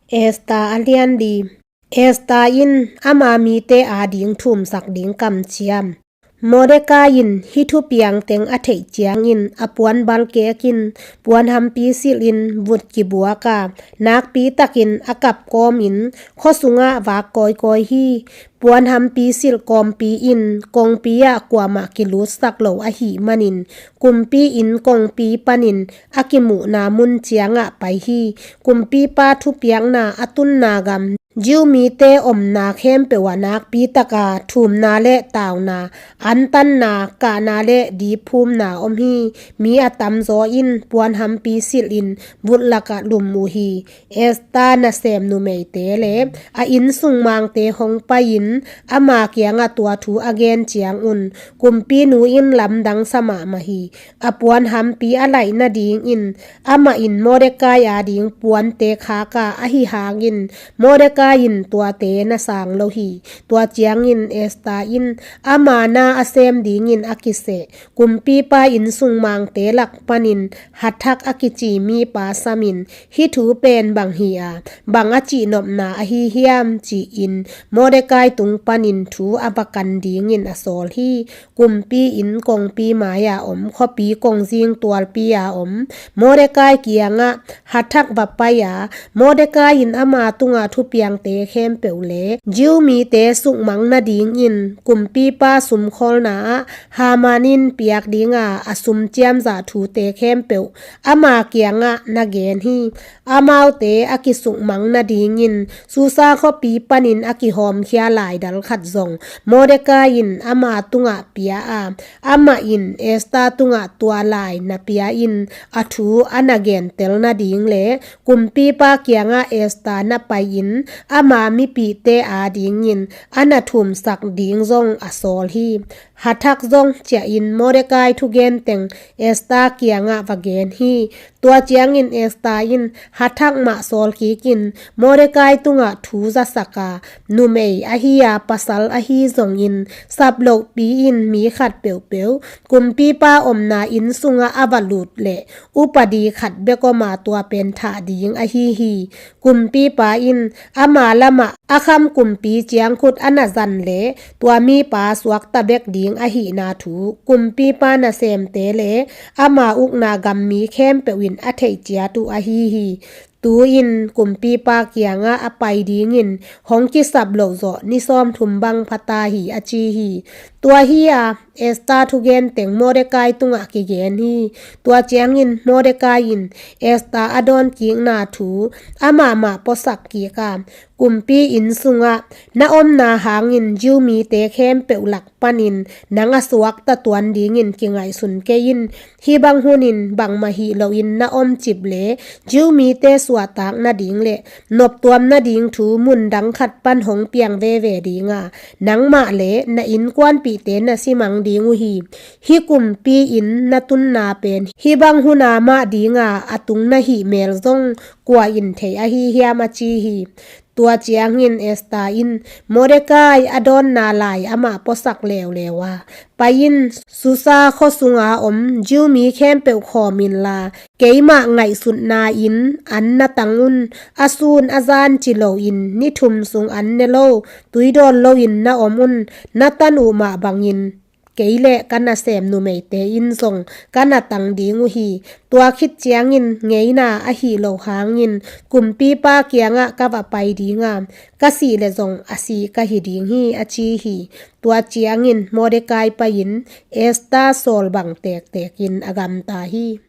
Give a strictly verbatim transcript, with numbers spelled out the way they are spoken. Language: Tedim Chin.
Esther a lian li. Esther in ama mite ading thumsak ding kamciam. Mordekai in hih thupiang teng a theih ciangin a puan balkek in puanhampi silhin vut kibuak a, nakpi takin a kap kawmin khua sungah vak kawikawi hi. Puanhampi silh kawmpi in kongpi ah kuamah kilutsak lo ahih manin kumpi inn kongpi panin a kimuhna mun ciangah pai hi. Kumpipa thupiakna a tunna gam, Jew mite omna khempeuh ah nakpi taka thumna le tauna, antanna, kahna le dipphumna om hi. Mi a tamzaw in puanhampi silhin vut lakah lum uh hi. Esther nasem numeite le a innsung mangte hong pai-in ama kiangah tua thu a gen ciangun kumpinu in lamdang sa mahmah hi. A puanhampi a laih nadingin amah in Mordekai ading puante khak a, ahi hangin Mordekai in tuate na sang lo hi. Tua ciangin Esther in ama na a sem dingin a kiseh kumpipa innsung mangte lak panin Hathak a kici mipa samin, "Hih thu pen bang hi a, bang a cihnopna ahi hiam?" ci-in Mordekai tung panin thu a va kan dingin a sawl hi. Kumpi inn kongpi mai-a om, khuapi kongzing tualpi-a om Mordekai kiangah Hathak va pai a, Mordekai in ama tungah thupiangte khempeuh le Jew mite sukmang nadingin kumpipa sumkhawlna ah Haman in piak dinga a sum ciamzah thute khempeuh ama kiangah na gen hi. Amaute a kisukmang nadingin Susa khuapi panin a kihawmkhia laidal khat zong Mordekai in ama tungah pia a, amah in Esther tungah tua lai na pia in a thu a na gentel nading le kumpipa kiangah Esther na pai-in ama mipite adingin a na thumsak ding zong a sawl hi. Hathak zong ciahin Mordekai thugen teng Esther kiangah va gen hi. Tua ciangin Esther in Hathak mah sawl kikin Mordekai tungah thu zasak a, numei ahi a pasal ahi zongin saplohpi in mi khat peuhpeuh kumpipa omna inn sungah a va lut leh upadi khat bek om a, tua pen thah ding ahi hi. Kumpipa in ama lamah a kham kumpi ciangkhut a na zan le tua mipa suakta bek ding ahihna thu kumpipa nasemte le ama ukna gam mi khempeuh in a theih ciat uh ahi hi. Tu-in kumpipa kiangah a pai dingin hong kisap loh zawh ni sawmthum bang pha ta hi, a ci hi. Tua hi a, Esther thugen teng Mordekai tungah kigen hi. Tua ciangin Mordekai in Esther a dawnkikna thu amah mah puasak kik a, kumpi inn sungah na omna hangin Jew mite khempeuh lak panin nang a suakta tuan dingin kingaihsun kei in. Hih bang hunin bangmah hih loin na omcip le Jew mite suahtak nading le noptuam nading thu mun dang khat pan hong piang veve ding a, nangmah le na innkuanpihte na simang ding uh hi. Hih kumpi inn na tunna pen hih bang huna mah dinga a tung na hih mel zong kua in thei ahi hiam, a ci hi. Tua ciangin Esther in Mordekai a dawnna lai amah puasak leuleu a, pai-in Susa khua sunga om Jew mi khempeuh khawm inla, keimah ngaihsutna in an na tang un, a sun a zan ci loin ni thum sung an ne lo, tui dawn loin na om un, na tan uh mah bangin kei le ka nasem numeite in zong ka na tang ding uh hi. Tua khit ciangin ngeina ahi lo hangin kumpipa kiangah ka va pai ding a, ka sih le zong a si ka hi ding hi, a ci hi. Tua ciangin Mordekai pai-in Esther sawl bang tektekin a gamta hi.